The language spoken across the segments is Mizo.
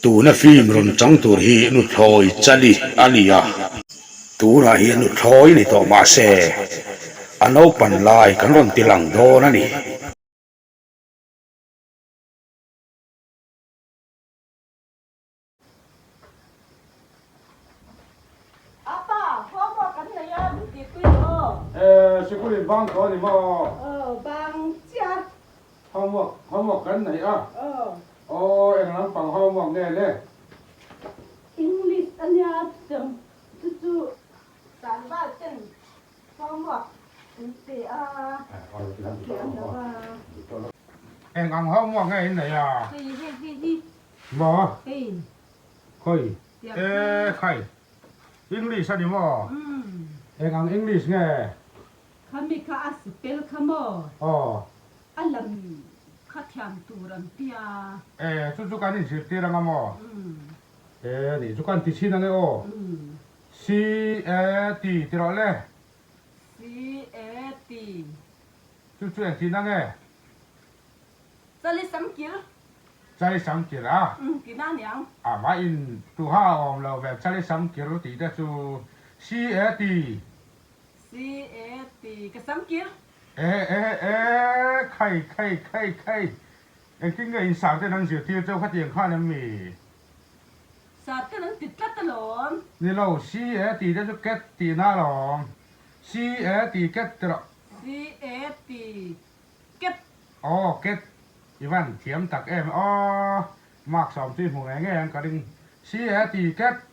Tuna film rawn chang tur hi nuthlawi Chali a ni a. Tunah hian nuthlawi ni tawh mah se, a naupan lai kan rawn ti lang dawn a ni. Apa, homework kan nei a, min tihpui rawh aw. Eh, sikul in bang tawh a ni maw? Aw, bang chiah. Homework, homework kan nei a. Aw. Aw, eng lampang homework nge le? English a nia chutiang chu chu tlangval ten homework an pe a, thiam lo va. Eng ang homework nge in nei a? Hei, hei, hei hi. Maw? Hei. Khawi? E khai. English a ni maw? Eng ang English nge? Kha mi kha a spell kha maw? Aw. A lam kha thiam tur an tia. E, chu chu kan inzirtir anga maw? E, nih chu kan ti chhin ange aw. C A T ti rawh le. C A T. Chu chu engtin ange? Chali Samkir. Chali Samkir a? Umm ti na niang. A mah in tuha a awm lo ve Chali Samkir tih te chu C-A-T. C-A-T ka Samkir. E e e khai khai khai khai engtin nge in sar ten an zirtir cheu khatiang khan em mi? Sar ten an ti tlat alawm. Ni lo C-A-T te chu cat tih na alawm. C-A-T cat ti rawh. C-A-T Cat. Aw cat i van thiam tak em aw mark sawm chu i hmu ngei ngei ang ka ring C A T cat.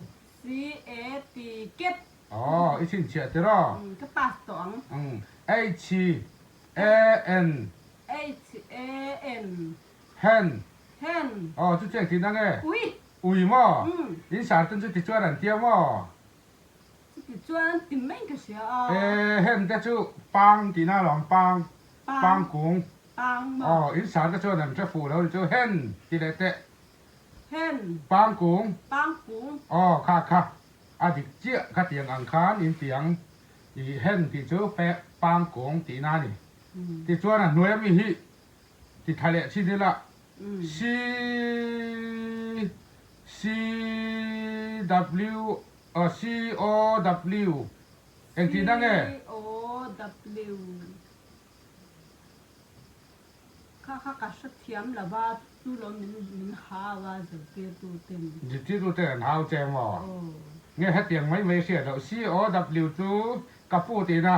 C A T cat. Aw i chhinchhiah tiraw. Umm ka pass tawh ang. Umm H A N. H A N. Hen. Hen. Aw chu chu engtin ang e. Ui. Ui maw. Umm. In sar ten chu tichuan an tia maw. Chutichuan ti mai ka hria a. E, heng te chu pang tihna alawm, pang, pang kung. Pang maw? Aw, in sar te chuan an hre fuh lo ni chu, hen ti leh teh. Hen. Pang kung. Pang kung. Aw, kha kha, a dik chiah khatiang ang khan in ti ang, i hen tih chu pang kung tihna a ni. Tichuan a hnuai ami hi ti tha leh chin ila, C C W Aw C O W engtihna nge? C O W Kha kha ka hrethiam lo va, chu lo min min hau a zirtirtu ten. Zirtirtu ten an hau che maw? Aw. Nge hetiang mai mai hriat loh C O W chu ka pu tihna.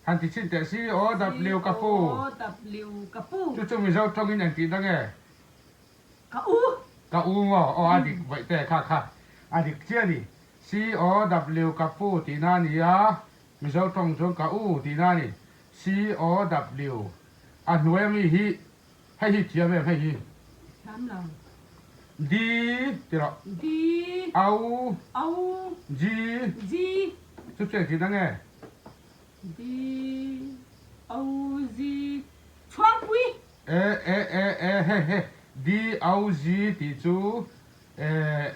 Han ti chhin teh C O W ka pu. C O W ka pu. Chu chu Mizo tawngin engtihna nge? Ka u. Ka u maw? Aw a dik vaih te kha kha a dik chiah a ni. COW ka pu tihna a ni a, Mizo tawng chuan ka u tihna a ni. COW a hnuai ami hi hei hi thiam em hei hi? Thiam lo. D ti rawh. D. O. O. G. G. Chu chu engtin ang e? D. O. G. Chhuangpui. E e e e he he D O Z tih chu e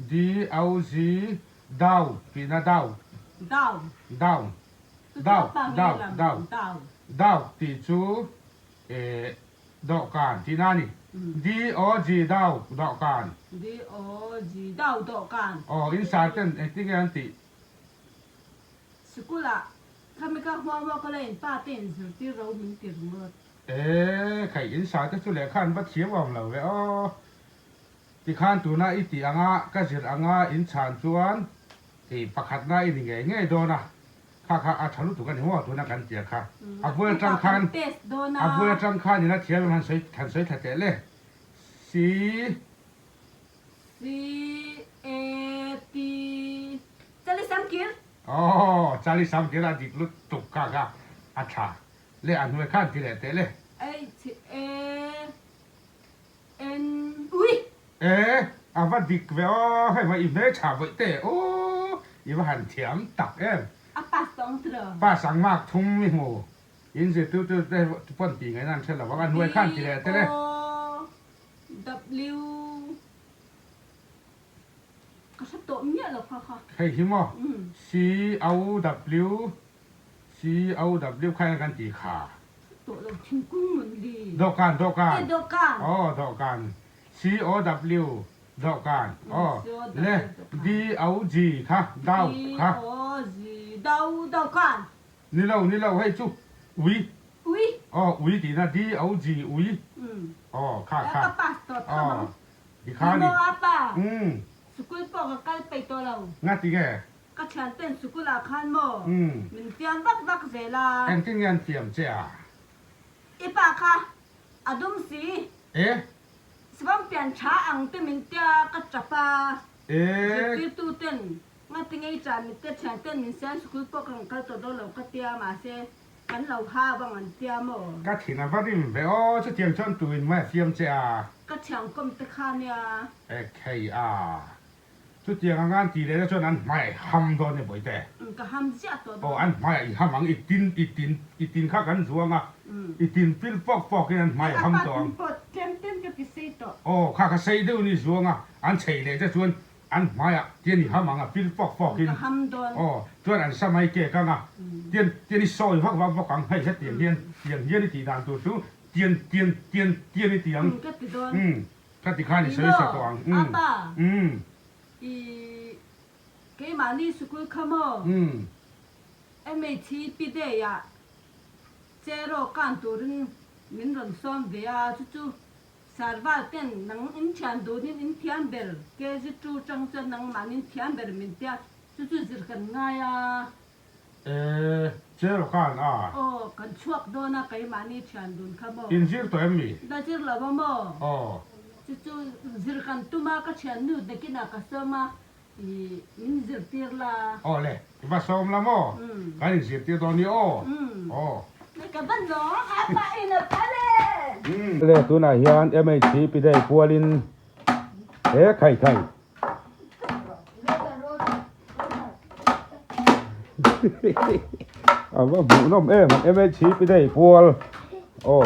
D O Z dau tihna dau Dau dau dau dau dau dau tih chu e dawhkan tihna a ni D O G dau dawhkan D O G dau dawhkan Aw in sar ten engtin nge an tih? Sikulah Khami ka hmuam a ka la in pa te in zirtir ro min ti ringawt. E khai in sa te chu lehkha an va thiam awm lo ve aw. Tikhan tuna i tih anga ka zir anga in chhan chuan i pakhatna i ni ngei ngei dawn a, kha kha a tha lutuk a ni maw tuna kan tia kha. A bul atang khan a bul atang khan in a thiam em han sawi han sawi thla teh le. Si. C A T Chali Samkir. Aw, Charlie Samkir a dik lutuk kha kha a tha le a hnuai khan ti leh teh le. H A N Ui! E, a va dik ve aw, hei va i hmeltha vawih teh aw, i va han thiam tak em. A pass tawh ang tiraw? Pass ang mark thum i hmu, in zirtirtu te pawn tih ngaihna an hre lo ang, a hnuai khan ti leh teh le. D O W. Ka hre tawh miah lo kha kha. Hei hi maw COW COW kha eng kan tih kha? Hre tawh lo thingkung mun li. Dawhkan dawhkan. E dawhkan. Aw dawhkan. C-O-W, dawhkan, aw, le D-O-G kha, dau kha. D-O-G, dau, dawhkan. Ni lo, ni lo, hei chu ui. Ui. Aw, ui tihna, D-O-G, ui. Aw, kha, kha. Ka pass tawh tho ang. Aw, tikhan i. Maw a pa, sikul pawh ka kal peih tawh lo. Ngati nge? Ka thianten sikulah khan maw min fiam vak vak zel a. Engtin nge an fiam che a? I pa kha a dum si. E? Sivang pian tha ang te min tia ka tap a. E? Zirtirtu ten ngati ngei cha mitte thianten min siam sikul pawh ka rawn kal tawh dawn lo ka tia mahse kan lo ha vang an tia maw? Ka thin a va rim ve aw, chutiang chuan tuin mai a fiam che a. Ka thiangkawm te kha nia. E khei a. Chutiang anga an tih lehna chuan an hmaiah i ham dawn e Bawihte. Ka ham ziah tawh dawn. Aw, an hmaiah i ham ang, i tin, i tin, i tin kha kan zuang a, i tin pil pawk pawkin an hmaiah i ham tawh ang. Ka pa pawh tlem tlem ka ti sei tawh. Aw, kha ka sei deuhin i zuang a, an chheih leh te chuan an hmaiah tian i ham ang a, pil pawk pawkin. Ka ham dawn. Aw, chuan an samai kek ang a, tian, tian i sawi vak vak bawk ang, hei hetiang hian, tiang hian i tih dan tur chu tian, tian, tian, tian i ti ang. Ka ti dawn. Ka ti khan i sawi sa tawh ang. Ino, Apa, i keimahni sikul kha maw? MHP Day ah Cheraw kan turin min rawn sawm ve a, chu chu Sarval ten nang in thian dunin in thiam ber, KG2 tang chuan nangmahni in thiam ber min tia, chu chu zir kan ngai a. E, Cheraw kan a. Aw, kan chhuak dawn a keimahni thian dun kha maw? In zir tawh em mi? La zir lo a maw? Aw. Chu chu zir kan tum a, ka thiannu nakinah ka sawm a, i min zirtir la. Aw le, i va sawm la maw? Kan in zirtir dawn i aw. Aw. Ni ka va lawm a pa in a phal e. Le, tunah hian MHP Day pualin he khai khai. A va hmuhnawm em an MHP Day pual aw.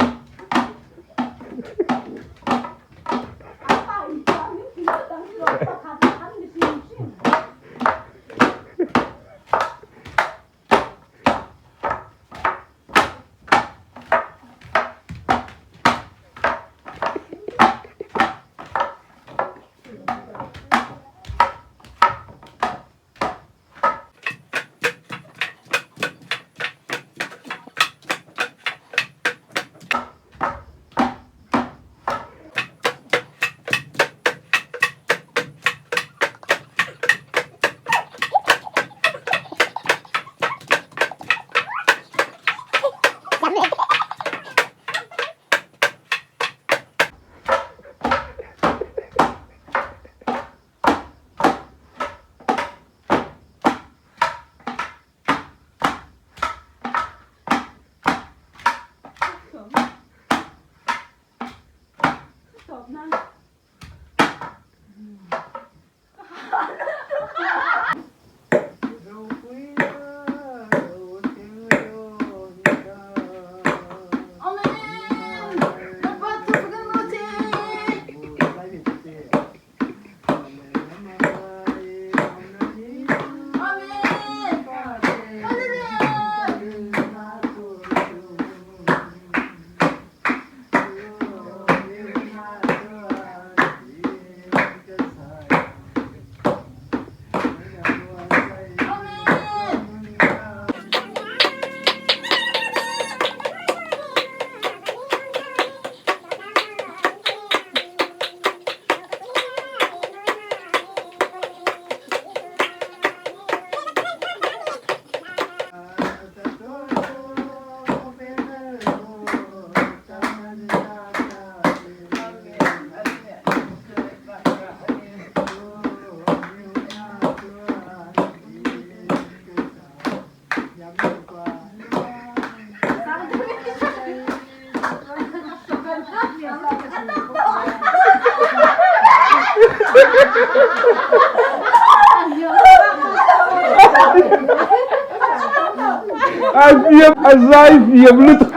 A fiam a zai fiam lutuk.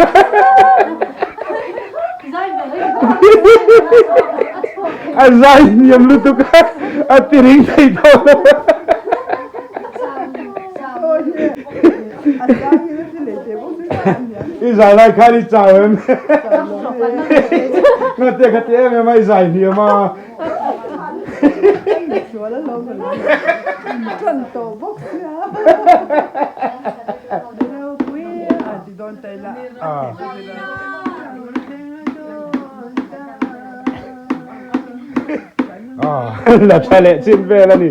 A zai fiam lutuk a ti ring thei tawh lo. I zai lai khan i chau em? Ngate kha ti em em a i zai hniam a. La tha leh chin vel a ni.